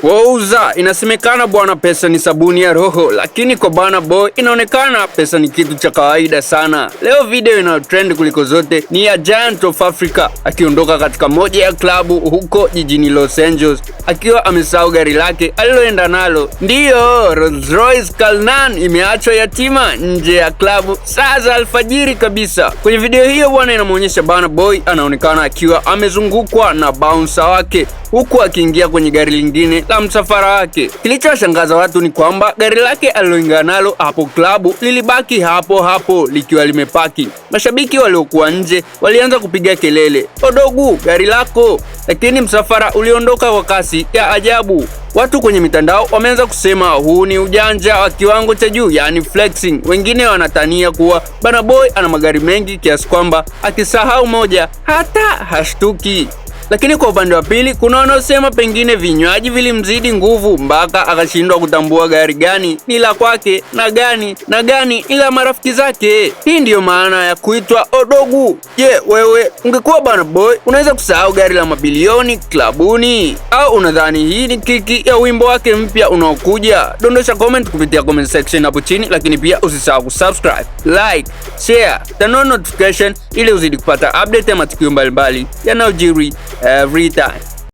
Wouza, inasemekana bwana, pesa ni sabuni ya roho, lakini kwa Burna Boy inaonekana pesa ni kitu cha kawaida sana. Leo video inayo trend kuliko zote ni ya Giant of Africa akiondoka katika moja ya klabu huko jijini Los Angeles akiwa amesahau gari lake aliloenda nalo. Ndiyo, Rolls Royce Cullinan imeachwa yatima nje ya klabu saa za alfajiri kabisa. Kwenye video hiyo bwana, inamuonyesha Burna Boy anaonekana akiwa amezungukwa na bouncer wake huku akiingia kwenye gari lingine la msafara wake. Kilichowashangaza watu ni kwamba gari lake aliloingia nalo hapo klabu lilibaki hapo hapo likiwa limepaki. Mashabiki waliokuwa nje walianza kupiga kelele, "Odogwu, gari lako!" Lakini msafara uliondoka kwa kasi ya ajabu. Watu kwenye mitandao wameanza kusema huu ni ujanja wa kiwango cha juu, yani flexing. Wengine wanatania kuwa Burna Boy ana magari mengi kiasi kwamba akisahau moja hata hashtuki. Lakini kwa upande wa pili kuna wanaosema pengine vinywaji vilimzidi nguvu mpaka akashindwa kutambua gari gani ni la kwake na gani ni la marafiki zake. Hii ndiyo maana ya kuitwa Odogwu. Je, wewe ungekuwa Burna Boy unaweza kusahau gari la mabilioni klabuni? Au unadhani hii ni kiki ya wimbo wake mpya unaokuja? Dondosha comment kupitia comment section hapo chini, lakini pia usisahau kusubscribe, like, share, turn on notification ili uzidi kupata update ya matukio mbalimbali yanayojiri every time.